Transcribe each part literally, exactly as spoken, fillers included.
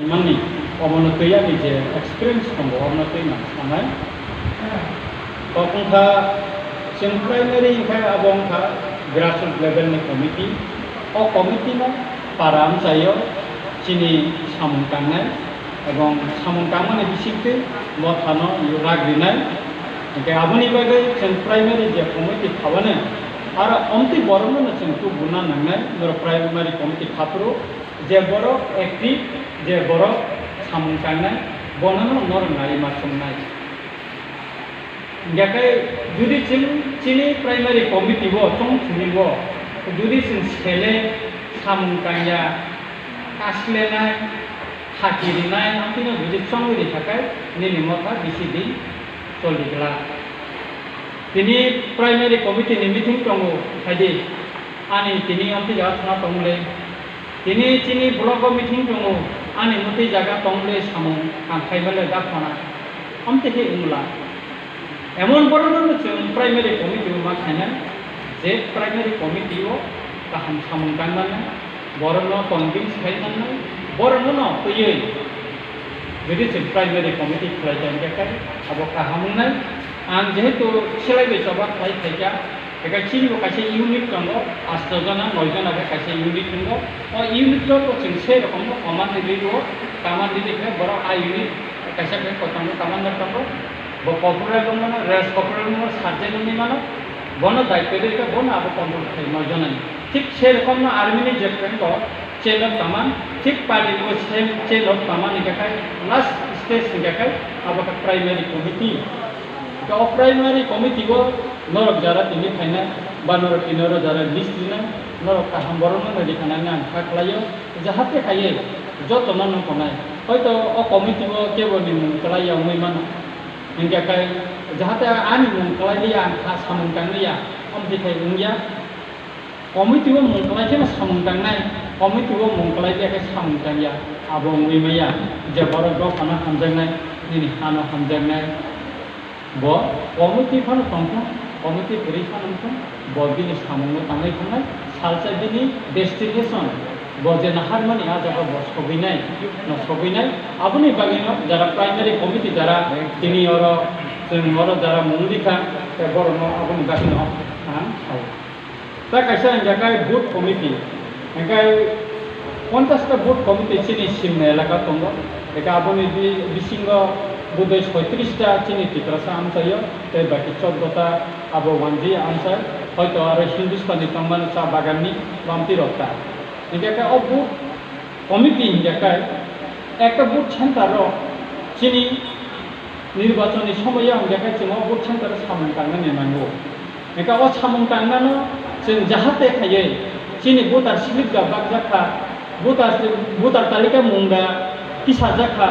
Mani, omono twi ani je experience tongo, omono twi nang sanai. Tokong kha, chwng primary hinkhe abo wngkha grassroots level ni committee. O committee no para amchaio chini samung tangnai, ebong samung tangmani bisingtwi mothano rag rinai. Hinkhe aboni bagwi chwng primary je committee khabani, aro omtwi borokno chwng tubuna nangnai, norok primary committee khaphuru, je borok active, je borok samung tangnai, bonono norok nai ma chongnai. Hinkhe judi chini, chini primary committee o chong thwio, judi chwng sele samung tangya, kaslenai, haki rinai, amtwino judi chongwi rikha khe nini motha bisi din choli glak. Tini primary committee ni meeting tongo, phaidi, ani tini amtwi jaga thangna tongmole. Tini chini block o meeting tongo, ani mwtwi jaga tongmole samung ang khaimale da phana. Amtwi khe wngla. Emon borokno chwng primary committee o ma khainai, je primary committee o kaham samung tang mannai, borokno convince khai mannai, borokno twiwi jodi chwng primary committee khlai tong khe abo kaham wngnai. Ang jehetu selai bai choba khlai phaikha, eka chini bo kaisa unit tongo, asto jona, noi jona khe kaisa unit tongo. O unit o bo chwng se rokomno command rwi o, command rwi khe borok a unit kaisa khe kotorno commander tongo. Bo corporal wngmano, range corporal wngmano, sergeant wngwi mano, bono daityo rikha, bono abo control khai, noi jonani. Thik se rokomno army ni je prank o chain of command, thik party ni bo same chain of command hingkha khai last stage hingkha khai abo khe primary committee. Hingkha o primary committee o norok jara tini phainai, ba norok tini oro jara list rinai, norok kaham borokno nai rikha nani ang kha khlaio, jahate khaiwi jotono nung tongnai. Hoito o committee o kebo ni mung kwlai ya wngwi mano. Hingkha khe jahate ani mung kwlai liya, ang kha samung tang liya, amtwi khai wngya. Committee o mung kwlai kheno samung tangnai, committee o mung kwlai liya khe samung tangya, abo wngwi maya. Je borok dophano hamjaknai, nini hano hamjaknai, bo committee phano tongthung, committee kwrwi phano wngthung, bo bini samungno tangwi thangnai, salsa bini destination. Bo je naharmani ah jaga bo sogwinai, no sogwinai, aboni bagwino jara primary committee jara tini oro chwng oro jara mung rikha, tei borokno aboni bagwino ang sao. Tei kaisa hingkha khe booth committee, hingkhe ponchash ta booth committee chini Simna elaka tongo, hingkhe aboni bi-, bisingo budui soitris ta chini Tiprasa amchaio, tei baki chordo ta abo wanji amchai, hoito aro Hindustani tongmani cha baganni bamti rok ta. Hingkhe khe o booth committee hingkhe khe ekta booth center o chini nirbachon ni somoyo hingkhe khe chwng o booth center o samung tangnani nango. Hingkhe o samung tangnano chwng jahate khaiwi chini voter slip da bakjak kha, voter, voter talika mung da tisajak kha,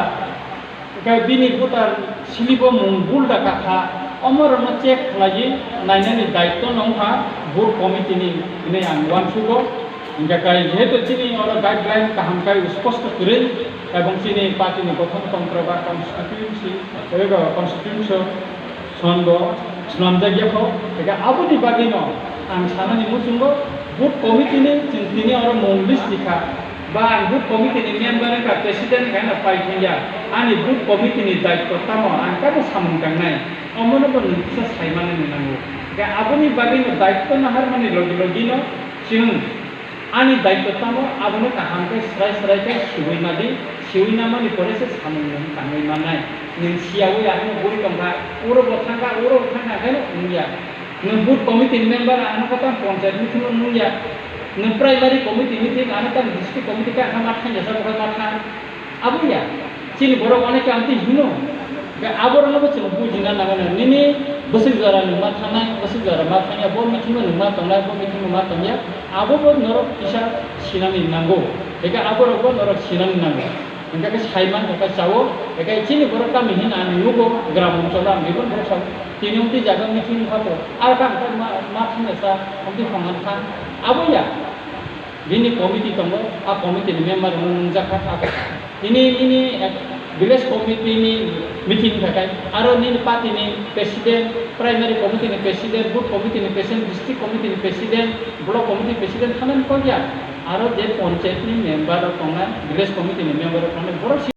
Hingkhe bini voter slip o mung bul da kakha, omo rokno check khlaiwi nainani daityo no wngkha booth committee ni hinwi ang uansugo. Hingkhe kai jehetu chini oro guideline kaham kai sposto kwrwi ebong chini party ni gothon tontro ba constituency, ego constitution, Songo swnamjakya kho, eka aboni bagwino ang sanani muchungo booth committee ni chwng tini oro mung list rikha, ba ang booth committee ni member wngkha, president wngkha hwnna pai thangya, ani booth committee ni daityo tamo ang kabo samung tangnai, omono bo nwng kisa saimanani nango. Eka aboni bagwino daityo naharmani logi logino chwng Ani daityo tamo abono kaham khe srai srai khe siui nadi, siui namani pore se samung nwng tangwi mannai. Nwng siyaui ano bui tongkha, uro bo thangkha, uro bo thangkha, haino wngya. Nwng booth committee ni member ano khe tamo ponchayat meeting o nungya. Nwng primary committee meeting ano tamo district committee khe ano ma thangya sa bo khe ma thang. Abo ya, chini borok onek khe amtwi hino. Khe aborokno bo chwng bujina nango, nini bwswk jora nwng ma thangnai, bwswk jora ma thangya, bo meeting o nwng ma tongnai, bo meeting o ma tongya, abo bo norok kisa sinani nango. Khe aborok bo norok sinani nango. Hingkhe khe saiman khe sao, khe chini borok kami hin ani nugo, gram oncholo ang bebak borok sao, tini amtwi jaga meeting wngkha to, aro khe ang khe ma, ma thangya sa, amtwi phang ang thang. Abo ya. Bini committee tongo, a committee ni member rok nungjak kha, a kha. Nini, nini, eh, village committee ni meeting kha khai, aro nini party ni president, primary committee ni president, booth committee ni president, district committee ni president, block committee president thanani kok ya. Aro je panchayat ni member rok tongnai, village committee ni member rok tongnai, borok